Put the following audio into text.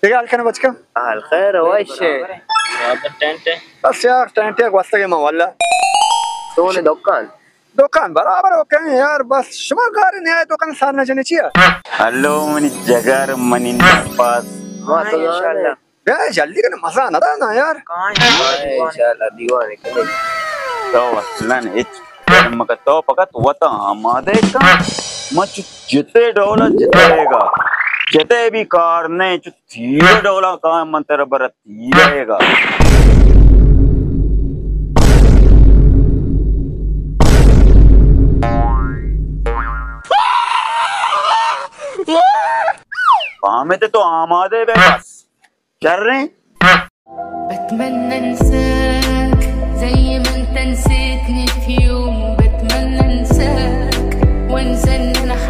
دگہ حال کن بچکا؟ حال خیر، وش۔ بس یار، ٹینٹ یک واسطہ کہ من واللہ۔ تو نے دکان؟ دکان برابر ہو کہیں یار، بس شما گار نیا دکان سار نہ جنے چیا؟ ہلو منی جگر، منی نفس۔ ما تو انشاءاللہ۔ بیا جلدی کن، مزہ نہ دا نا یار۔ انشاءاللہ دیوانے کنے۔ تو اصلاً ہچ مکہ، تو فقط وتا آمادہ کن۔ ما چو جتے ڈولا جتائے گا، جتے بھی کار نہیں، چو تیر ڈولا کائیں من تیرا برا تیر آئے گا۔ فهمت؟ تو آمادہ بے بس۔ شریں؟ بتمنى انساك زي ما انت نسيتني في يوم، بتمنى انساك وانسى ان انا